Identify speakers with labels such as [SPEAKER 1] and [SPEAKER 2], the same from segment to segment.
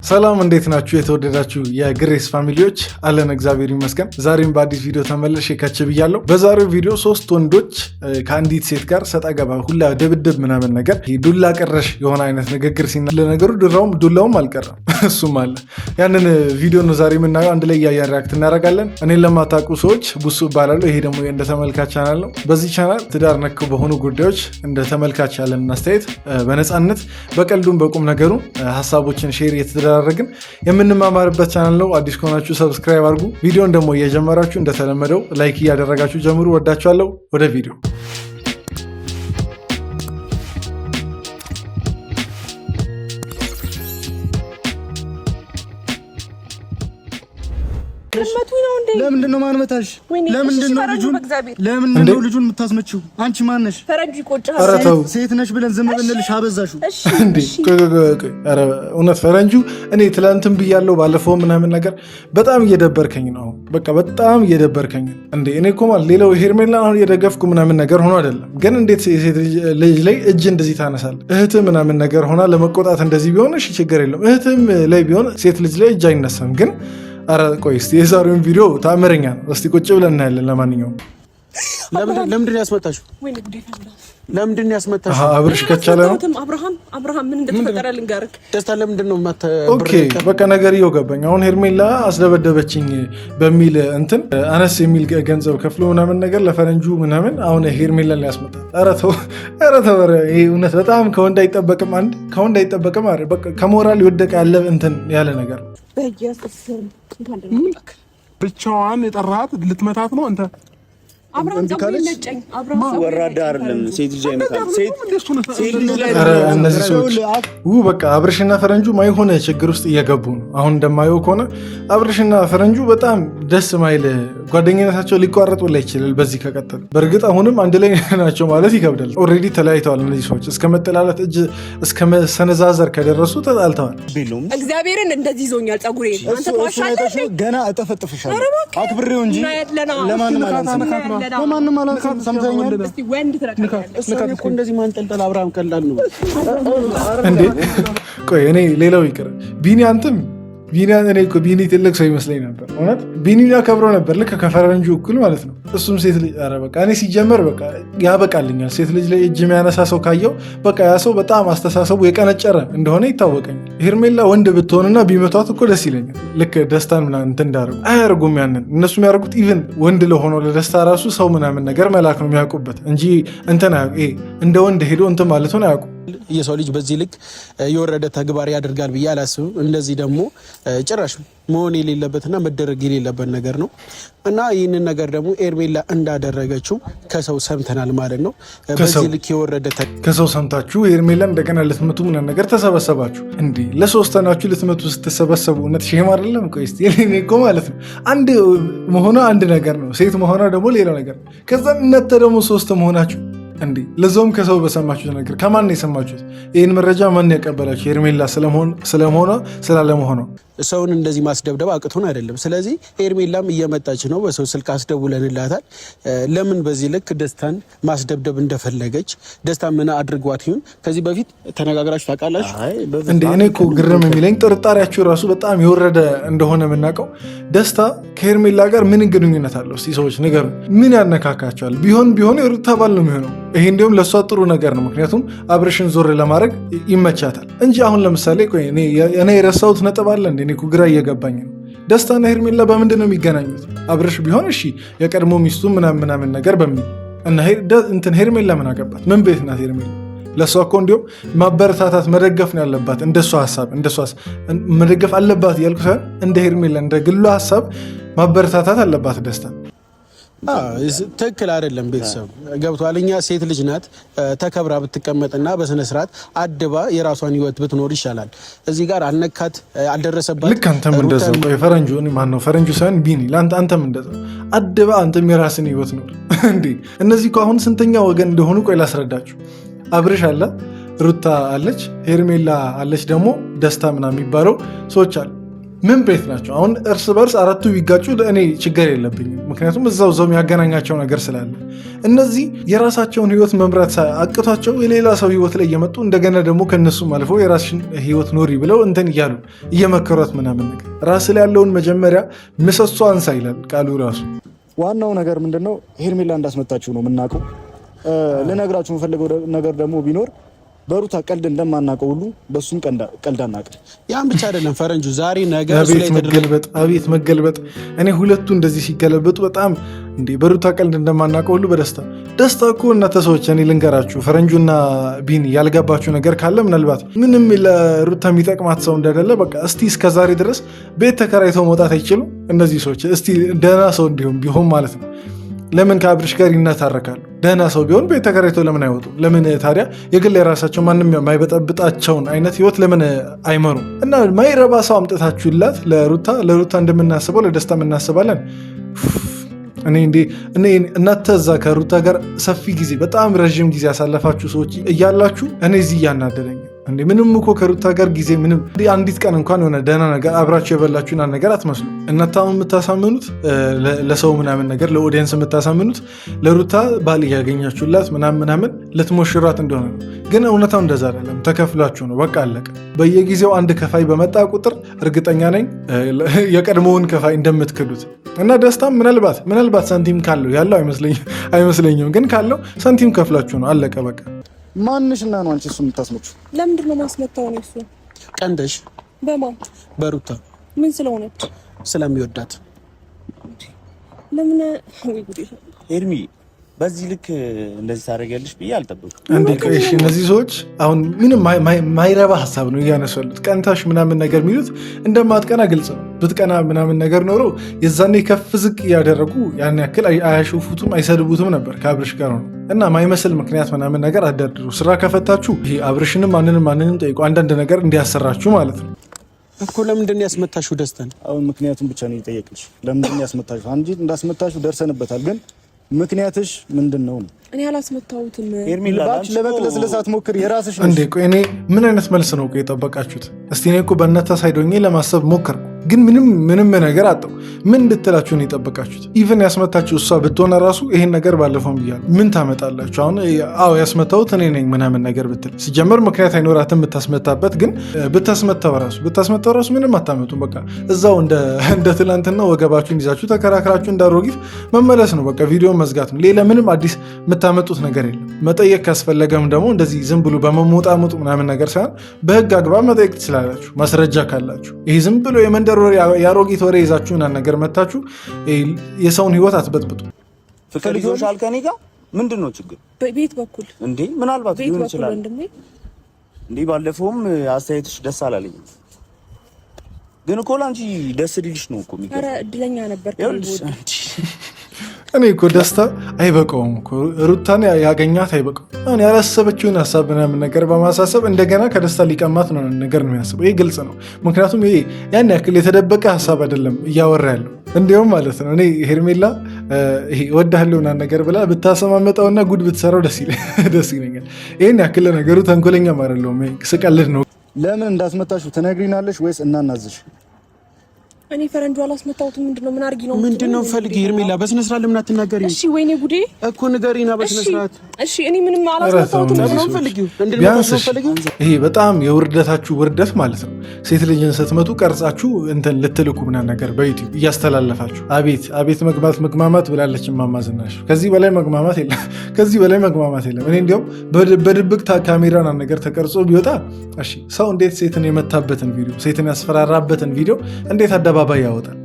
[SPEAKER 1] ሰላም እንዴት ናችሁ? የተወደዳችሁ የግሬስ family ዎች አለን፣ እግዚአብሔር ይመስገን። ዛሬም በአዲስ ቪዲዮ ተመልሼ ከች ብያለሁ። በዛሬው ቪዲዮ ሶስት ወንዶች ከአንዲት ሴት ጋር ሰጣ ገባ ሁላ ድብድብ ምናምን ነገር ዱላ ቀረሽ የሆነ አይነት ንግግር ሲና ለነገሩ ዱላውም አልቀረም እሱም አለ። ያንን ቪዲዮ ነው ዛሬ የምናየው። አንድ ላይ እያየን react እናደርጋለን። እኔን ለማታውቁ ሰዎች ቡሱ እባላለሁ። ይሄ ደግሞ እንደ ተመልካች ቻናል ነው። በዚህ ቻናል ትዳር ነክ በሆኑ ጉዳዮች እንደ ተመልካች ያለን አስተያየት በነፃነት በቀልዱም በቁም ነገሩ ሀሳቦችን share እየተደራረግን የምንማማርበት ቻናል ነው። አዲስ ከሆናችሁ subscribe አድርጉ። ቪዲዮን ደግሞ እየጀመራችሁ እንደተለመደው like እያደረጋችሁ ጀምሩ። ወዳችኋለሁ። ወደ ቪዲዮ።
[SPEAKER 2] ለምንድን ነው ማንመታሽ? ለምንድን ነው ልጁን ለምንድን ነው ልጁን የምታስመጪው? አንቺ ማነሽ?
[SPEAKER 3] ፈረንጁ ይቆጭሃል።
[SPEAKER 2] ሴት ነሽ ብለን ዝም ብንልሽ አበዛሽው።
[SPEAKER 1] እንዴ እውነት ፈረንጁ፣ እኔ ትላንትም ብያለሁ ባለፈው ምናምን ነገር በጣም እየደበርከኝ ነው። በቃ በጣም እየደበርከኝ ነው። እንዴ እኔ እኮ ማለት ሌላው ሄርሜላን አሁን እየደገፍኩ ምናምን ነገር ሆኖ አይደለም፣ ግን እንዴት የሴት ልጅ ላይ እጅ እንደዚህ ታነሳለህ? እህትህ ምናምን ነገር ሆና ለመቆጣት እንደዚህ ቢሆን እሺ ችግር የለውም። እህትም ላይ ቢሆን ሴት ልጅ ላይ እጅ አይነሳም። ግን ኧረ ቆይ እስኪ የዛሬውን ቪዲዮ ታምረኛ ነው። እስቲ ቁጭ ብለን እናያለን። ለማንኛውም
[SPEAKER 4] ለምንድን ነው ያስመጣሽው? ለምንድን ነው ያስመጣሽው?
[SPEAKER 1] አብርሽ ከቻለ ነው።
[SPEAKER 3] አብርሃም አብርሃም ምን እንደተፈጠረ ልንገርክ።
[SPEAKER 4] ደስታ ለምንድን ነው
[SPEAKER 1] okay፣ በቃ ነገርየው ገባኝ። አሁን ሄርሜላ አስደበደበችኝ በሚል እንትን አነስ የሚል ገንዘብ ከፍሎ ምናምን ነገር ለፈረንጁ ምናምን አሁን ሄርሜላን ሊያስመጣት። ኧረ ተው፣ ኧረ ተው፣ ይሄ እውነት በጣም ከወንድ አይጠበቅም። አንድ ከወንድ አይጠበቅም። በቃ ከሞራል የወደቀ ያለ እንትን ያለ ነገር
[SPEAKER 5] ብቻዋን የጠራሃት ልትመታት ነው አንተ?
[SPEAKER 6] ወራዳ አይደለም ሴት ልጅ አይመታም።
[SPEAKER 1] እነዚህ ሰዎች በቃ አብርሽና ፈረንጁ ማይሆነ ችግር ውስጥ እየገቡ ነው። አሁን እንደማየው ከሆነ አብርሽና ፈረንጁ በጣም ደስ ማይል ጓደኝነታቸው ሊቋረጥ ላይ ይችላል በዚህ ከቀጠሉ። በእርግጥ አሁንም አንድ ላይ ናቸው ማለት ይከብዳል። Already ተለያይተዋል እነዚህ ሰዎች እስከ መጠላላት እጅ እስከ መሰነዛዘር ከደረሱ ተጣልተዋል።
[SPEAKER 3] እግዚአብሔርን እንደዚህ ይዞኛል ፀጉሬን። አንተ ትዋሻለህ።
[SPEAKER 2] ገና እጠፈጥፍሻለሁ። አክብሬው እንጂ ለማንም አላንስም። ለማንም አላንስም። ሰምተኸኛል?
[SPEAKER 3] እስቲ ወንድ ትረካለህ።
[SPEAKER 4] እኮ እንደዚህ ማንጠልጠል አብርሃም ቀላል ነው
[SPEAKER 1] እንዴ? ቆይ እኔ ሌላው ይቅር ቢኒ፣ አንተም ቢኒ፣ እኔ እኮ ቢኒ ትልቅ ሰው ይመስለኝ ነበር። እውነት ቢኒ ያከብረው ነበር፣ ልክ ከፈረንጁ እኩል ማለት ነው። እሱም ሴት ልጅ ኧረ በቃ እኔ ሲጀመር በቃ ያበቃልኛል። ሴት ልጅ ላይ እጅ የሚያነሳ ሰው ካየው በቃ ያ ሰው በጣም አስተሳሰቡ የቀነጨረ እንደሆነ ይታወቀኛል። ሄርሜላ ወንድ ብትሆንና ቢመቷት እኮ ደስ ይለኛል። ልክ ደስታን ምናምን እንትን እንዳደርጉ አያደርጉም። ያንን እነሱ የሚያደርጉት even ወንድ ለሆነው ለደስታ ራሱ ሰው ምናምን ነገር መላክ ነው የሚያውቁበት እንጂ እንትን እንደ ወንድ ሄዶ እንትን ማለቱን አያውቁም።
[SPEAKER 4] የሰው ልጅ በዚህ ልክ የወረደ ተግባር ያደርጋል ብዬ አላስብም። እንደዚህ ደግሞ ጭራሽ መሆን የሌለበትና መደረግ የሌለበት ነገር ነው እና ይህንን ነገር ደግሞ ኤርሜላ እንዳደረገችው ከሰው ሰምተናል ማለት ነው። በዚህ ልክ የወረደ
[SPEAKER 1] ከሰው ሰምታችሁ ኤርሜላ እንደገና ልትመቱ ምናምን ነገር ተሰበሰባችሁ እንዴ? ለሶስት ናችሁ ልትመቱ ስትሰበሰቡ እውነት shame አይደለም? ቆይ እስኪ እኔ እኮ ማለት ነው አንድ መሆኗ አንድ ነገር ነው፣ ሴት መሆኗ ደግሞ ሌላ ነገር ነው። ከዛ እናንተ ደግሞ ሶስት መሆናችሁ እንዴ ለዛውም ከሰው በሰማችሁት ነገር። ከማን ነው የሰማችሁት? ይህን መረጃ ማን ያቀበላችሁ? ሄርሜላ ስለመሆኗ ስላለመሆኗ
[SPEAKER 4] ሰውን እንደዚህ ማስደብደብ አቅቶን አይደለም። ስለዚህ ሄርሜላም እየመጣች ነው፣ በሰው ስልክ አስደውለንላታል። ለምን በዚህ ልክ ደስታን ማስደብደብ እንደፈለገች ደስታ ምን አድርጓት ይሁን ከዚህ በፊት ተነጋግራችሁ ታውቃላችሁ?
[SPEAKER 1] እንዴ እኔ እኮ ግርም የሚለኝ ጥርጣሬያችሁ ራሱ በጣም የወረደ እንደሆነ የምናውቀው ደስታ ከሄርሜላ ጋር ምን ግንኙነት አለው? እስኪ ሰዎች ንገሩ። ምን ያነካካቸዋል? ቢሆን ቢሆን የሩታ ባል ነው የሚሆነው። ይሄ እንዲሁም ለእሷ ጥሩ ነገር ነው፣ ምክንያቱም አብርሽን ዞር ለማድረግ ይመቻታል እንጂ አሁን ለምሳሌ እኔ የረሳሁት ነጥብ አለ እንዴ? እኔ እኮ ግራ እየገባኝ ነው። ደስታና ሄርሜላ በምንድን ነው የሚገናኙት? አብርሽ ቢሆን እሺ የቀድሞ ሚስቱ ምናምን ምናምን ነገር በሚል እና እንትን ሄርሜላ ምን አገባት? ምን ቤት ናት ሄርሜላ? ለእሷ እኮ እንዲሁም ማበረታታት መደገፍ ነው ያለባት። እንደሷ ሀሳብ እንደሷ መደገፍ አለባት እያልኩ ሳይሆን እንደ ሄርሜላ እንደ ግሏ ሀሳብ ማበረታታት አለባት ደስታ።
[SPEAKER 4] ትክክል አይደለም። ቤተሰብ ገብቷል። እኛ ሴት ልጅ ናት ተከብራ ብትቀመጥና በስነ ስርዓት አድባ የራሷን ህይወት ብትኖር ይሻላል። እዚህ ጋር አልነካት፣ አልደረሰባት።
[SPEAKER 1] ልክ አንተም እንደዛው ፈረንጁ ማነው ፈረንጁ ሳይሆን ቢኒ፣ አንተም እንደዛው አድባ፣ አንተም የራስን ህይወት ኖር። እንዴ እነዚህ እኮ አሁን ስንተኛ ወገን እንደሆኑ ቆይ ላስረዳችሁ። አብርሽ አለ፣ ሩታ አለች፣ ሄርሜላ አለች፣ ደግሞ ደስታ ምናምን የሚባለው ሰዎች አሉ። ምን ቤት ናቸው? አሁን እርስ በርስ አራቱ ቢጋጩ እኔ ችግር የለብኝም፣ ምክንያቱም እዛው እዛው የሚያገናኛቸው ነገር ስላለ። እነዚህ የራሳቸውን ህይወት መምራት አቅቷቸው የሌላ ሰው ህይወት ላይ እየመጡ እንደገና ደግሞ ከእነሱም አልፈው የራስሽን ህይወት ኖሪ ብለው እንትን እያሉ እየመከሯት ምናምን ነገር፣ ራስ ላይ ያለውን መጀመሪያ ምሰሶ አንሳ ይላል ቃሉ ራሱ።
[SPEAKER 2] ዋናው ነገር ምንድነው? ሄርሜላ እንዳስመታችሁ ነው የምናውቀው። ልነግራችሁ የምፈልገው ነገር ደግሞ ቢኖር በሩታ ቀልድ እንደማናውቀው ሁሉ በሱም ቀልድ አናውቅም።
[SPEAKER 4] ያን ብቻ አይደለም ፈረንጁ ዛሬ ነገ
[SPEAKER 1] አቤት መገልበጥ፣ አቤት መገልበጥ። እኔ ሁለቱ እንደዚህ ሲገለበጡ በጣም እንዴ፣ በሩታ ቀልድ እንደማናውቀው ሁሉ በደስታ ደስታ እኮ እናንተ ሰዎች፣ እኔ ልንገራችሁ፣ ፈረንጁና ቢኒ ያልገባችሁ ነገር ካለ ምናልባት ምንም ለሩታ የሚጠቅማት ሰው እንዳይደለ በቃ እስቲ እስከዛሬ ድረስ ቤት ተከራይተው መውጣት አይችሉም እነዚህ ሰዎች። እስቲ ደህና ሰው እንዲሆን ቢሆን ማለት ነው ለምን ከአብርሽ ጋር ይነታረካሉ? ደህና ሰው ቢሆን ቤት ተከራይቶ ለምን አይወጡም? ለምን ታዲያ የግል የራሳቸው ማንም የማይበጠብጣቸውን አይነት ህይወት ለምን አይመሩም? እና ማይረባ ሰው አምጥታችሁላት ለሩታ ለሩታ እንደምናስበው ለደስታ እናስባለን። እኔ እንዴ እኔ እናንተ እዛ ከሩታ ጋር ሰፊ ጊዜ፣ በጣም ረዥም ጊዜ ያሳለፋችሁ ሰዎች እያላችሁ እኔ እዚህ እያናደደኝ እንዴ፣ ምንም እኮ ከሩታ ጋር ጊዜ ምንም አንዲት ቀን እንኳን የሆነ ደህና ነገር አብራችሁ የበላችሁና ነገር አትመስሉ። እናንተ አሁን የምታሳምኑት ለሰው ምናምን ነገር፣ ለ audience የምታሳምኑት ለሩታ ባል እያገኛችሁላት ምናምን ምናምን ልትሞሽሯት እንደሆነ ነው። ግን እውነታው እንደዛ አይደለም። ተከፍሏችሁ ነው። በቃ አለቀ። በየጊዜው አንድ ከፋይ በመጣ ቁጥር እርግጠኛ ነኝ የቀድሞውን ከፋይ እንደምትክዱት። እና ደስታም ምናልባት ሳንቲም ካለው፣ ያለው አይመስለኝም፣ ግን ካለው ሳንቲም ከፍላችሁ ነው። አለቀ በቃ።
[SPEAKER 2] ማንሽ እና ነው አንቺ እሱ የምታስመጪው?
[SPEAKER 3] ለምንድን ነው ማስመታው ነው እሱ?
[SPEAKER 4] ቀንደሽ
[SPEAKER 3] በማን?
[SPEAKER 4] በሩታ።
[SPEAKER 3] ምን ስለሆነች?
[SPEAKER 4] ስለሚወዳት።
[SPEAKER 3] ለምን? ወይ ጉዴ!
[SPEAKER 6] ኤርሚ፣ በዚህ ልክ እንደዚህ ታደርጊያለሽ ብዬ አልጠበቅኩም።
[SPEAKER 1] እንዴ ቆይ እሺ፣ እነዚህ ሰዎች አሁን ምንም ማይረባ ሀሳብ ነው እያነሱ ያሉት። ቀንታሽ ምናምን ነገር የሚሉት እንደማትቀና ግልጽ ነው። ብትቀና ምናምን ነገር ኖሮ የዛኔ ከፍ ዝቅ እያደረጉ ያን ያክል አያሾፉትም፣ አይሰድቡትም ነበር ከአብርሽ ጋር ሆነው። እና ማይመስል ምክንያት ምናምን ነገር አደርድሩ። ስራ ከፈታችሁ ይሄ አብርሽንም ማንንም ማንንም ጠይቁ፣ አንዳንድ ነገር እንዲያሰራችሁ ማለት ነው።
[SPEAKER 4] እኮ ለምንድን ነው ያስመታሽው ደስታን?
[SPEAKER 2] አሁን ምክንያቱም ብቻ ነው የጠየቅንሽ። ለምንድን ነው ያስመታሽው? አንቺ እንዳስመታሽው ደርሰንበታል፣ ግን ምክንያትሽ ምንድን ነው ነው?
[SPEAKER 3] እኔ አላስመታሁትም።
[SPEAKER 6] ሄርሜላ
[SPEAKER 2] እባክሽ ለመቅለስለስ አትሞክሪ። የራስሽ ነሽ።
[SPEAKER 1] እንዴ ቆይ እኔ ምን አይነት መልስ ነው ቆይ የጠበቃችሁት? እስቲ እኔ እኮ በእናንተ side ሆኜ ለማሰብ ሞከርኩ፣ ግን ምንም ምንም ነገር አጣሁ። ምን እንድትላችሁ ነው የጠበቃችሁት? Even ያስመታችሁ እሷ ብትሆነ ራሱ ይሄን ነገር ባለፈውም ብያለሁ። ምን ታመጣላችሁ አሁን? አዎ ያስመታሁት እኔ ነኝ ምናምን ነገር ብትል ሲጀመር ምክንያት አይኖራትም የምታስመታበት። ግን ብታስመታው ራሱ ምንም አታመጡም። በቃ እዛው እንደ ትላንትና ወገባችሁን ይዛችሁ ተከራክራችሁ እንዳሮጊት መመለስ ነው። በቃ ቪዲዮ መዝጋት ነው። ሌላ ምንም አዲስ የምታመጡት ነገር የለም። መጠየቅ ካስፈለገም ደግሞ እንደዚህ ዝም ብሎ በመሞጣሞጡ ምናምን ነገር ሳይሆን በህግ አግባብ መጠየቅ ትችላላችሁ፣ ማስረጃ ካላችሁ። ይሄ ዝም ብሎ የመንደር ወሬ፣ የአሮጊት ወሬ ይዛችሁ ምናምን ነገር መታችሁ የሰውን ህይወት አትበጥብጡ።
[SPEAKER 6] ፍቅር ይዞሻል ከኔ ጋር፣ ምንድን ነው ችግር?
[SPEAKER 3] በቤት በኩል
[SPEAKER 6] እንዴ ምናልባት
[SPEAKER 3] ቤት
[SPEAKER 6] ሊሆን
[SPEAKER 3] በኩል
[SPEAKER 6] ይችላል።
[SPEAKER 3] ወንድሜ።
[SPEAKER 6] እንዴ ባለፈውም አስተያየትሽ ደስ አላለኝም። ግን እኮ ለአንቺ ደስ ሊልሽ ነው እኮ
[SPEAKER 3] ኧረ
[SPEAKER 6] የሚገባው።
[SPEAKER 3] እድለኛ ነበር።
[SPEAKER 6] ይኸውልሽ አንቺ
[SPEAKER 1] እኔ እኮ ደስታ አይበቃውም እኮ፣ ሩታን ያገኛት አይበቃውም። አሁን ያላሰበችውን ሀሳብ ምናምን ነገር በማሳሰብ እንደገና ከደስታ ሊቀማት ነው ነገር ነው የሚያስበው። ይህ ግልጽ ነው። ምክንያቱም ይሄ ያን ያክል የተደበቀ ሀሳብ አይደለም እያወራ ያለው። እንዲሁም ማለት ነው እኔ ሄርሜላ ይሄ እወድሃለሁ ምናምን ነገር ብላ ብታሰማመጠውና ጉድ ብትሰራው ደስ ይለኛል። ይህን ያክል ነገሩ ተንኮለኛም አይደለሁም፣ ስቀልድ ነው።
[SPEAKER 2] ለምን እንዳስመታሽው ትነግሪናለሽ ወይስ እናናዝሽ?
[SPEAKER 3] እኔ ፈረንጁ አላስመታሁትም። ምንድን ነው? ምን አድርጊ ነው?
[SPEAKER 4] ምንድን ነው ፈልጊ? ሄርሜላ በስነ ስርዓት ለምን አትናገሪም?
[SPEAKER 3] እሺ፣ ወይኔ ጉዴ።
[SPEAKER 4] እኮ ንገሪና በስነ
[SPEAKER 3] እሺ
[SPEAKER 4] ስርዓት።
[SPEAKER 3] እሺ፣ እኔ ምንም አላስመታሁትም።
[SPEAKER 1] እነዚህ
[SPEAKER 4] ነው
[SPEAKER 1] ሰዎች
[SPEAKER 4] ፈልጊው
[SPEAKER 1] ቢያንስ
[SPEAKER 4] እንድንመጣ ነው ፈልጊው።
[SPEAKER 1] ይሄ በጣም የውርደታችሁ ውርደት ማለት ነው። ሴት ልጅን ስትመቱ ቀርጻችሁ እንትን ልትልኩ ምናምን ነገር በዩቲዩብ እያስተላለፋችሁ፣ አቤት አቤት መግባት መግማማት ብላለች እማማ ዝናሽ። ከዚህ በላይ መግማማት የለም። ከዚህ በላይ መግማማት የለም። እኔ እንዲያውም በድብቅ ካሜራና ነገር ተቀርጾ ቢወጣ እሺ፣ ሰው እንዴት ሴትን የመታበትን ቪዲዮ፣ ሴትን ያስፈራራበትን ቪዲዮ እንዴት አደባባይ ያወጣል?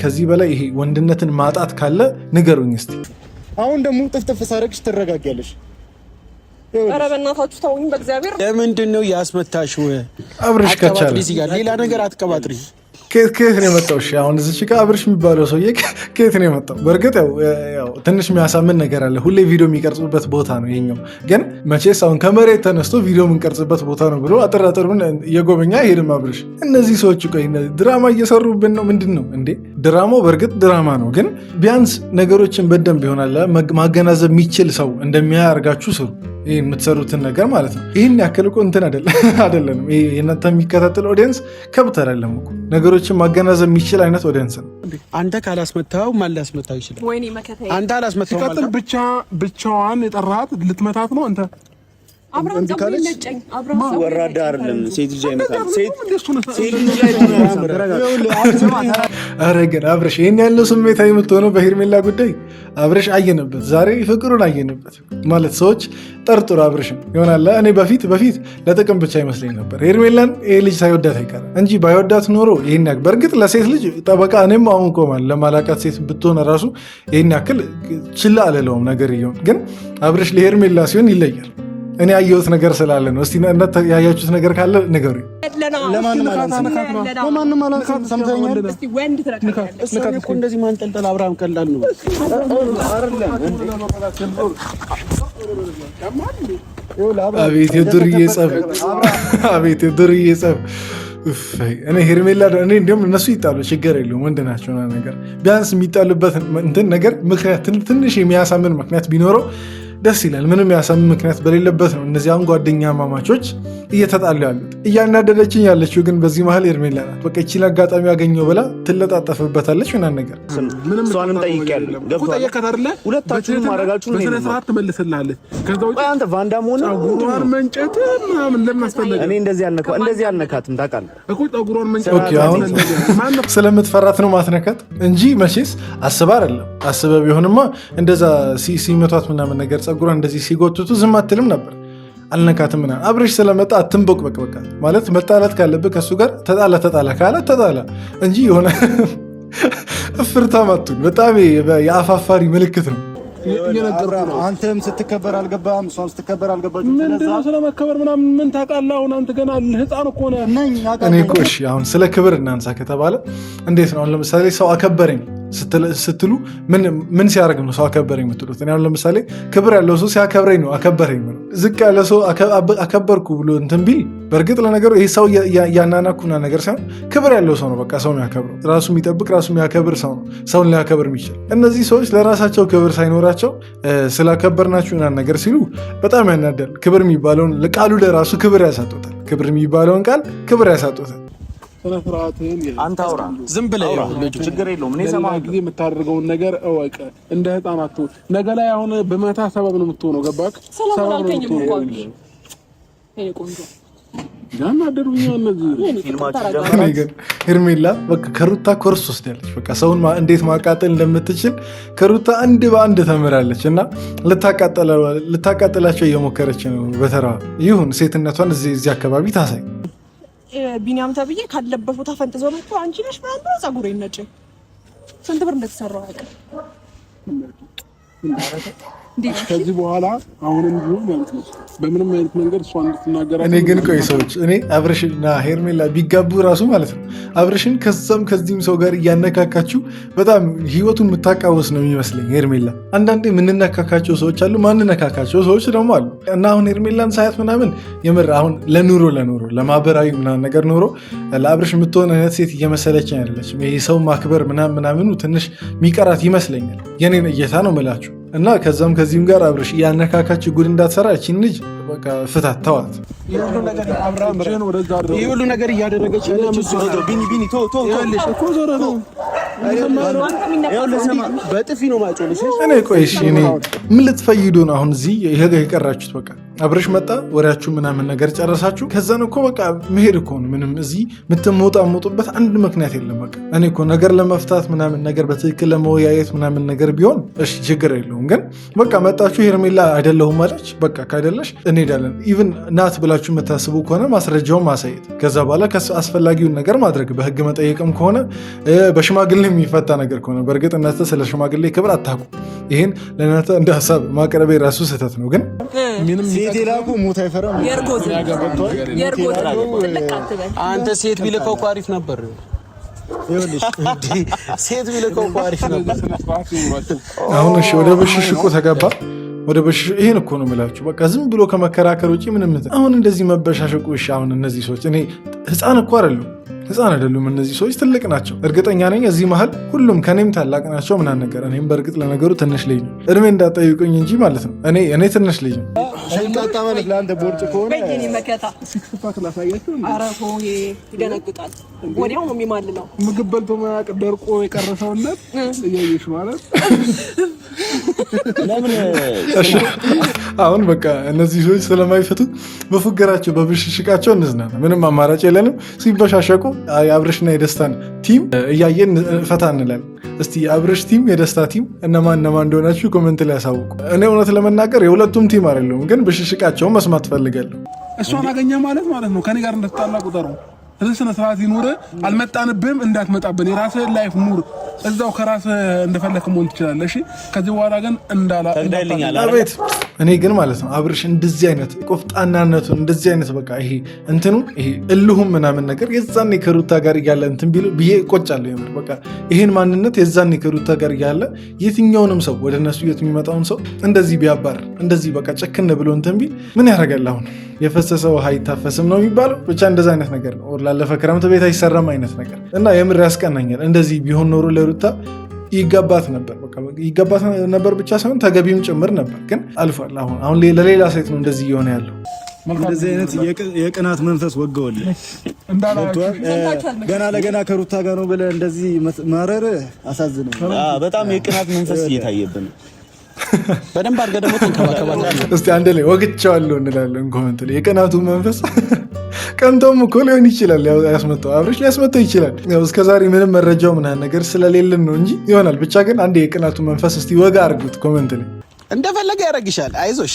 [SPEAKER 1] ከዚህ በላይ ይሄ ወንድነትን ማጣት ካለ ንገሩኝ እስቲ።
[SPEAKER 2] አሁን ደግሞ ጥፍጥፍ ሳረግሽ ትረጋጊያለሽ።
[SPEAKER 3] ኧረ በእናታችሁ ተውኝ በእግዚአብሔር።
[SPEAKER 4] ለምንድን ነው ያስመታሽው?
[SPEAKER 1] አብርሽ ከቻለ
[SPEAKER 4] አትቀባጥሪ፣ እዚህ ጋር ሌላ ነገር አትቀባጥሪ።
[SPEAKER 1] ከየት ነው የመጣው? እሺ አሁን እዚች ጋር አብርሽ የሚባለው ሰውዬ ከየት ነው የመጣው? በእርግጥ ያው ትንሽ የሚያሳምን ነገር አለ። ሁሌ ቪዲዮ የሚቀርጹበት ቦታ ነው ይሄኛው። ግን መቼስ አሁን ከመሬት ተነስቶ ቪዲዮ የምንቀርጽበት ቦታ ነው ብሎ አጥር አጥሩን እየጎበኛ አይሄድም አብርሽ። እነዚህ ሰዎች ቆይ ድራማ እየሰሩብን ነው ምንድን ነው እንዴ? ድራማው በእርግጥ ድራማ ነው፣ ግን ቢያንስ ነገሮችን በደንብ ይሆናል ማገናዘብ የሚችል ሰው እንደሚያደርጋችሁ ስሩ። ይህ የምትሰሩትን ነገር ማለት ነው። ይህን ያክል እኮ እንትን አይደለንም። ይሄ የእናንተ የሚከታተል audience ከብት አይደለም እኮ፣ ነገሮችን ማገናዘብ የሚችል አይነት audience ነው።
[SPEAKER 4] አንተ ካላስመታው ማን ሊያስመታው ይችላል?
[SPEAKER 3] ወይኔ መከታዬ።
[SPEAKER 4] አንተ አላስመታው
[SPEAKER 5] ሲቀጥል ብቻዋን የጠራሃት ልትመታት ነው አንተ?
[SPEAKER 3] አብርሃም ፀጉሬን ነጨኝ። አብርሃም ፀጉሬን
[SPEAKER 6] ወራዳ
[SPEAKER 3] ነጨኝ።
[SPEAKER 6] አይደለም፣ ሴት ልጅ አይመታም። ሴት ሴት ልጅ
[SPEAKER 1] ኧረ ግን አብረሽ ይህን ያለው ስሜታዊ የምትሆነው በሄርሜላ ጉዳይ አብረሽ አየንበት፣ ዛሬ ፍቅሩን አየንበት። ማለት ሰዎች ጠርጥሩ አብረሽን ይሆናል። እኔ በፊት በፊት ለጥቅም ብቻ ይመስለኝ ነበር ሄርሜላን ይሄ ልጅ ሳይወዳት አይቀርም እንጂ ባይወዳት ኖሮ ይህን ያክል፣ በእርግጥ ለሴት ልጅ ጠበቃ እኔም አሁን ቆማል፣ ለማላቃት ሴት ብትሆን ራሱ ይህን ያክል ችላ አልለውም ነገር እየሆን፣ ግን አብረሽ ለሄርሜላ ሲሆን ይለያል። እኔ ያየሁት ነገር ስላለ ነው። እስቲ እናንተ ያያችሁት ነገር ካለ ንገሩኝ።
[SPEAKER 2] ለማንም አላንስም፣ ለማንም አላንስም። ሰምተኸኛል?
[SPEAKER 3] እስቲ ወንድ ትረካለህ።
[SPEAKER 4] እሷን እኮ እንደዚህ ማንጠልጠል አብርሃም ቀላል ነው።
[SPEAKER 1] አቤት የዱርዬ ጸብ! አቤት የዱርዬ ጸብ! እኔ ሄርሜላ እኔ እንዲሁም እነሱ ይጣሉ ችግር የለውም፣ ወንድ ናቸው ነገር ቢያንስ የሚጣሉበት እንትን ነገር ምክንያት ትንሽ የሚያሳምን ምክንያት ቢኖረው ደስ ይላል። ምንም ያሳምን ምክንያት በሌለበት ነው እነዚህ አሁን ጓደኛ ማማቾች እየተጣሉ ያሉት። እያናደደችኝ ያለችው ግን በዚህ መሀል ሄርሜላ ናት። በቃ ይቺን አጋጣሚ ያገኘው ብላ ትለጣጠፍበታለች ምናምን ነገር።
[SPEAKER 6] እሷንም ጠይቄያለሁ። ገብቶሃል?
[SPEAKER 5] ጠየካት አይደለ?
[SPEAKER 6] ሁለታችሁንም ማድረጋችሁን እኔ
[SPEAKER 5] በስነ
[SPEAKER 6] ነው
[SPEAKER 5] ስርዓት ትመልስልሃለች። ከዛ ውጭ
[SPEAKER 6] ቆይ አንተ ቫንዳም ሆነ
[SPEAKER 5] ፀጉሯን መንጨት ምናምን ለምን አስፈለገ?
[SPEAKER 6] እኔ እንደዚህ አልነካትም ታውቃለህ።
[SPEAKER 5] እኮ ፀጉሯን መንጨት
[SPEAKER 1] Okay፣ አሁን
[SPEAKER 5] ማነው?
[SPEAKER 1] ስለምትፈራት ነው ማትነካት እንጂ መቼስ አስባ አይደለም። አስበ ቢሆንማ እንደዛ ሲመቷት ምናምን ነገር ፀጉሯን እንደዚህ ሲጎትቱ ዝም አትልም ነበር። አልነካትም ምናምን አብረሽ ስለመጣ አትንቦቅበቅ። በቃ ማለት መጣላት ካለብህ ከእሱ ጋር ተጣላ፣ ተጣላ ካለ ተጣላ እንጂ የሆነ እፍርታም አትሁን። በጣም የአፋፋሪ ምልክት ነው።
[SPEAKER 5] እየነገርኩህ ነው።
[SPEAKER 2] አንተም ስትከበር አልገባህም፣ እሷም ስትከበር አልገባችም።
[SPEAKER 5] ምንድን ነው ስለመከበር ምናምን ምን ታውቃለህ? አሁን አንተ ገና ህፃን እኮ ነህ።
[SPEAKER 2] ነኝ
[SPEAKER 1] እኔ እኮ እሺ አሁን ስለ ክብር እናንሳ ከተባለ እንዴት ነው? አሁን ለምሳሌ ሰው አከበረኝ ስትሉ ምን ሲያደርግ ነው ሰው አከበረኝ የምትሉት? እኔ አሁን ለምሳሌ ክብር ያለው ሰው ሲያከብረኝ ነው አከበረኝ የምለው። ዝቅ ያለ ሰው አከበርኩ ብሎ እንትን ቢል፣ በእርግጥ ለነገሩ ይህ ሰው እያናናኩና ነገር ሳይሆን ክብር ያለው ሰው ነው በቃ ሰው የሚያከብረው፣ ራሱ የሚጠብቅ፣ ራሱ የሚያከብር ሰው ነው ሰውን ሊያከብር የሚችል። እነዚህ ሰዎች ለራሳቸው ክብር ሳይኖራቸው ስላከበርናችሁ ምናምን ነገር ሲሉ በጣም ያናዳል። ክብር የሚባለውን ቃሉ ለራሱ ክብር ያሳጡታል። ክብር የሚባለውን ቃል ክብር ያሳጡታል።
[SPEAKER 5] ስነ ስርዓትህን ያዝ።
[SPEAKER 6] አንተ አውራ፣
[SPEAKER 4] ዝም ብለህ
[SPEAKER 6] አውራ፣
[SPEAKER 4] ይኸው ልጁ
[SPEAKER 6] ችግር የለውም። እኔ
[SPEAKER 5] ለሌላ
[SPEAKER 6] እሰማሃለሁ።
[SPEAKER 5] ጊዜ የምታደርገውን ነገር እወቅ። እንደ ህፃን አትሁን። ነገ ላይ አሁን በመታ ሰበብ ነው የምትሆነው። ገባህ?
[SPEAKER 3] ሰላም
[SPEAKER 5] ሰበብ ነው
[SPEAKER 3] አላልከኝም እኮ
[SPEAKER 5] የምትሆነው።
[SPEAKER 3] አብርሽ። የእኔ ቆንጆ
[SPEAKER 5] ያናደዱኛ እነዚህ
[SPEAKER 6] ፊልማችሁ
[SPEAKER 1] እኔ
[SPEAKER 6] ጀመራችሁ።
[SPEAKER 1] ግን ሄርሜላ በቃ ከሩታ ኮርስ ወስዳለች። በቃ ሰውን እንዴት ማቃጠል እንደምትችል ከሩታ አንድ በአንድ ተምራለች እና ልታቃጥላቸው እየሞከረች ነው። በተራዋ ይሁን ሴትነቷን እዚህ አካባቢ ታሳይ።
[SPEAKER 3] ቢኒያም ተብዬ ካለበት ቦታ ፈንጥዞ መጥቶ አንቺ ነሽ ምናምን ብሎ ፀጉሬን ነጨኝ። ስንት ብር እንደተሰራው አያውቅም።
[SPEAKER 5] ከዚህ በኋላ አሁንም ቢሆን ማለት ነው በምንም አይነት መንገድ እሷ እንድትናገራት
[SPEAKER 1] እኔ ግን ቆይ ሰዎች፣ እኔ አብርሽና ሄርሜላ ቢጋቡ ራሱ ማለት ነው አብርሽን ከዛም ከዚህም ሰው ጋር እያነካካችሁ በጣም ህይወቱን የምታቃወስ ነው የሚመስለኝ ሄርሜላ። አንዳንዴ የምንነካካቸው ሰዎች አሉ፣ ማንነካካቸው ሰዎች ደግሞ አሉ። እና አሁን ሄርሜላን ሳያት ምናምን የምር አሁን ለኑሮ ለኑሮ ለማህበራዊ ምናምን ነገር ኑሮ ለአብርሽ የምትሆን አይነት ሴት እየመሰለችኝ አይደለችም። ይሄ ሰው ማክበር ምናምን ምናምኑ ትንሽ የሚቀራት ይመስለኛል። የኔን እይታ ነው የምላችሁ። እና ከዛም ከዚህም ጋር አብርሽ እያነካካችሁ ጉድ እንዳትሰራ እቺን ልጅ በቃ ፍታት፣ ተዋት።
[SPEAKER 4] ይህ ሁሉ ነገር እያደረገች ያለችው እሷ ናት።
[SPEAKER 6] ቢኒ ቢኒ ቶ ቶ ቶ
[SPEAKER 5] እኮ ዞረ ነው።
[SPEAKER 4] በጥፊ ነው ማጮልሽ።
[SPEAKER 1] እኔ ቆይ እሺ፣ እኔ ምን ልትፈይዱ ነው አሁን እዚህ የቀራችሁት? በቃ አብረሽ መጣ፣ ወሬያችሁ ምናምን ነገር ጨረሳችሁ። ከዛን እኮ በቃ መሄድ እኮ ነው። ምንም እዚህ የምትሞጣሞጡበት አንድ ምክንያት የለም። በቃ እኔ እኮ ነገር ለመፍታት ምናምን ነገር በትክክል ለመወያየት ምናምን ነገር ቢሆን እሺ ችግር የለውም። ግን በቃ መጣችሁ፣ ሄርሜላ አይደለሁም አለች። በቃ ካይደለሽ እንሄዳለን። Even ናት ብላችሁ የምታስቡ ከሆነ ማስረጃውን ማሳየት፣ ከዛ በኋላ አስፈላጊውን ነገር ማድረግ፣ በህግ መጠየቅም ከሆነ፣ በሽማግሌ የሚፈታ ነገር ከሆነ፣ በእርግጥ እናንተ ስለ ሽማግሌ ክብር አታውቁም። ይህን ለእናንተ እንደ ሀሳብ ማቅረቤ ራሱ ስህተት ነው። ግን
[SPEAKER 2] ሴት የላኩ ሞት አይፈራም።
[SPEAKER 3] የእርጎ ትልቅ አትበል።
[SPEAKER 4] አንተ ሴት ቢልከው እኮ አሪፍ ነበር።
[SPEAKER 2] ይኸውልሽ
[SPEAKER 4] ሴት ቢልከው እኮ አሪፍ ነበር።
[SPEAKER 1] አሁን እሺ ወደ ብሽሽቁ ተገባ። ወደ ብሽሽ ይሄን እኮ ነው የምላችሁ። በቃ ዝም ብሎ ከመከራከር ውጭ ምንም እንትን፣ አሁን እንደዚህ መበሻሸቁ። እሺ አሁን እነዚህ ሰዎች፣ እኔ ህፃን እኮ አይደለሁም። ህፃን አይደሉም እነዚህ ሰዎች፣ ትልቅ ናቸው። እርግጠኛ ነኝ እዚህ መሀል ሁሉም ከኔም ታላቅ ናቸው ምናምን ነገር። እኔም በእርግጥ ለነገሩ ትንሽ ልጅ ነው፣ እድሜ እንዳጠይቁኝ እንጂ ማለት ነው። እኔ ትንሽ ልጅ ነው።
[SPEAKER 2] ሸንቃጣ ማለት ለአንተ ቦርጭ ከሆነ
[SPEAKER 3] በየኔ መከታ
[SPEAKER 5] Six pack ላሳያችሁ።
[SPEAKER 3] ኧረ ተው፣ ይደነግጣል። ወዲያው ነው የሚማልለው።
[SPEAKER 5] ምግብ በልቶ ማያውቅ ደርቆ የቀረ ሰውነት እያየሽ ማለት።
[SPEAKER 6] ለምን?
[SPEAKER 1] እሺ፣ አሁን በቃ እነዚህ ሰዎች ስለማይፈቱት በፉገራቸው በብሽሽቃቸው እንዝናና። ምንም አማራጭ የለንም። ሲበሻሸቁ የአብርሽና የደስታን team እያየን ፈታ እንላለን። እስቲ የአብርሽ team፣ የደስታ team እነማን እነማን እንደሆናችሁ comment ላይ ያሳውቁ። እኔ እውነት ለመናገር የሁለቱም team አይደለሁም፣ ግን ብሽሽቃቸውን መስማት ፈልጋለሁ።
[SPEAKER 5] እሷን አገኘ ማለት ማለት ነው ከኔ ጋር እንደተጣላ ቁጠረው። ስለዚህ ስነ ስርዓት ይኑር። አልመጣንብህም፣ እንዳትመጣብን። የራስህን life ኑር። እዛው ከራስህ እንደፈለክ መሆን ትችላለህ። እሺ፣ ከዚህ በኋላ ግን እንዳላ
[SPEAKER 6] ፈቅደህልኛል አይደል?
[SPEAKER 1] አቤት፣ እኔ ግን ማለት ነው አብርሽ እንደዚህ አይነት ቆፍጣናነቱን፣ እንደዚህ አይነት በቃ ይሄ እንትኑ፣ ይሄ እልሁም ምናምን ነገር የዛኔ ከሩታ ጋር እያለ እንትን ቢሉ ብዬ እቆጫለሁ። የምር በቃ ይሄን ማንነት የዛኔ ከሩታ ጋር እያለ የትኛውንም ሰው ወደ እነሱ የት የሚመጣውን ሰው እንደዚህ ቢያባር፣ እንደዚህ በቃ ጨክን ብሎ እንትን ቢል ምን ያደርጋል? አሁን የፈሰሰ ውሃ አይታፈስም ነው የሚባለው። ብቻ እንደዛ አይነት ነገር ነው። ላለፈ ክረምት ቤት አይሰራም አይነት ነገር እና የምር ያስቀናኛል። እንደዚህ ቢሆን ኖሮ ለሩታ ይገባት ነበር። በቃ ይገባት ነበር ብቻ ሳይሆን ተገቢም ጭምር ነበር። ግን አልፏል። አሁን አሁን ለሌላ ሴት ነው እንደዚህ እየሆነ ያለው።
[SPEAKER 2] እንደዚህ አይነት የቅናት መንፈስ ወገውልህ።
[SPEAKER 5] እንዳላችሁ
[SPEAKER 2] ገና ለገና ከሩታ ጋር ነው ብለህ እንደዚህ ማረር አሳዝነው።
[SPEAKER 6] በጣም የቅናት መንፈስ እየታየብን ነው።
[SPEAKER 4] በደንብ አድርገህ ደግሞ ተንከባከባት።
[SPEAKER 1] እስቲ አንድ ላይ ወግቼዋለሁ እንላለን comment ላይ። የቅናቱ መንፈስ ቀንቶም እኮ ሊሆን ይችላል ያስመጣው፣ አብርሽ ሊያስመጣው ይችላል። ያው እስከዛሬ ምንም መረጃው ምናምን ነገር ስለሌለን ነው እንጂ ይሆናል። ብቻ ግን አንድ የቅናቱ መንፈስ እስቲ ወጋ አድርጉት comment ላይ።
[SPEAKER 4] እንደፈለገ ያደርግሻል። አይዞሽ።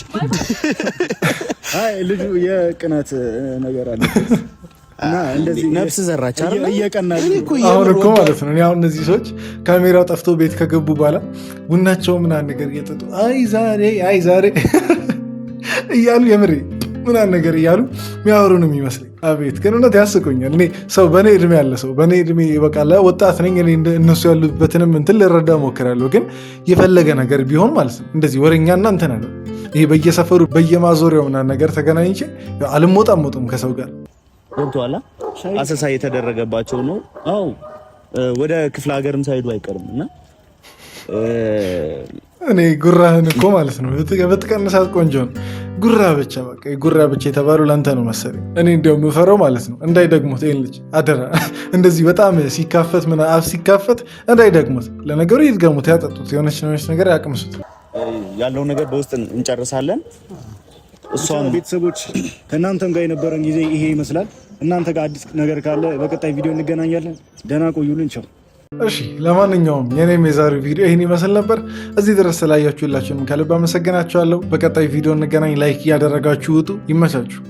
[SPEAKER 2] አይ፣ ልጁ የቅናት ነገር አለ እና እንደዚህ
[SPEAKER 6] ነፍስ ዘራች አይደል?
[SPEAKER 2] እየቀና
[SPEAKER 4] እኔ እኮ
[SPEAKER 1] አሁን
[SPEAKER 4] የምር
[SPEAKER 1] እኮ ማለት ነው እኔ አሁን እነዚህ ሰዎች ካሜራው ጠፍቶ ቤት ከገቡ በኋላ ቡናቸው ምናምን ነገር እየጠጡ አይ ዛሬ፣ አይ ዛሬ እያሉ፣ የምሬ ምናምን ነገር እያሉ የሚያወሩ ነው የሚመስለኝ። አቤት ግን እውነት ያስቁኛል። እኔ ሰው በእኔ እድሜ ያለ ሰው፣ በእኔ እድሜ በቃ ወጣት ነኝ እኔ፣ እነሱ ያሉበትንም እንትን ልረዳ እሞክራለሁ። ግን የፈለገ ነገር ቢሆን ማለት ነው እንደዚህ ወሬኛና እንትን አለ ይሄ በየሰፈሩ በየማዞሪያው ምናምን ነገር ተገናኝቼ አልሞጣሞጥም ከሰው ጋር።
[SPEAKER 6] ገብቶሃል? አሰሳ የተደረገባቸው ነው። አዎ፣ ወደ ክፍለ ሀገርም ሳይሄዱ አይቀርም እና
[SPEAKER 1] እኔ ጉራህን እኮ ማለት ነው ብትቀንሳት ቆንጆ ነው። ጉራ ብቻ፣ በቃ ጉራ ብቻ የተባለው ለአንተ ነው መሰለኝ። እኔ እንዲያው የምፈራው ማለት ነው እንዳይደግሙት ይሄን ልጅ አደራ። እንደዚህ በጣም ሲካፈት ምናምን አፍ ሲካፈት እንዳይደግሙት። ለነገሩ ይድገሙት፣ ያጠጡት፣ የሆነች የሆነች ነገር ያቅምሱት።
[SPEAKER 6] ያለው ነገር በውስጥ እንጨርሳለን። እሷም
[SPEAKER 2] ቤተሰቦች፣ ከእናንተም ጋር የነበረን ጊዜ ይሄ ይመስላል። እናንተ ጋር አዲስ ነገር ካለ በቀጣይ ቪዲዮ እንገናኛለን። ደህና ቆዩልን። ቻው።
[SPEAKER 1] እሺ፣ ለማንኛውም የኔም የዛሬው ቪዲዮ ይህን ይመስል ነበር። እዚህ ድረስ ስላያችሁላችሁንም ከልብ አመሰግናችኋለሁ። በቀጣይ ቪዲዮ እንገናኝ። Like እያደረጋችሁ ውጡ። ይመቻችሁ።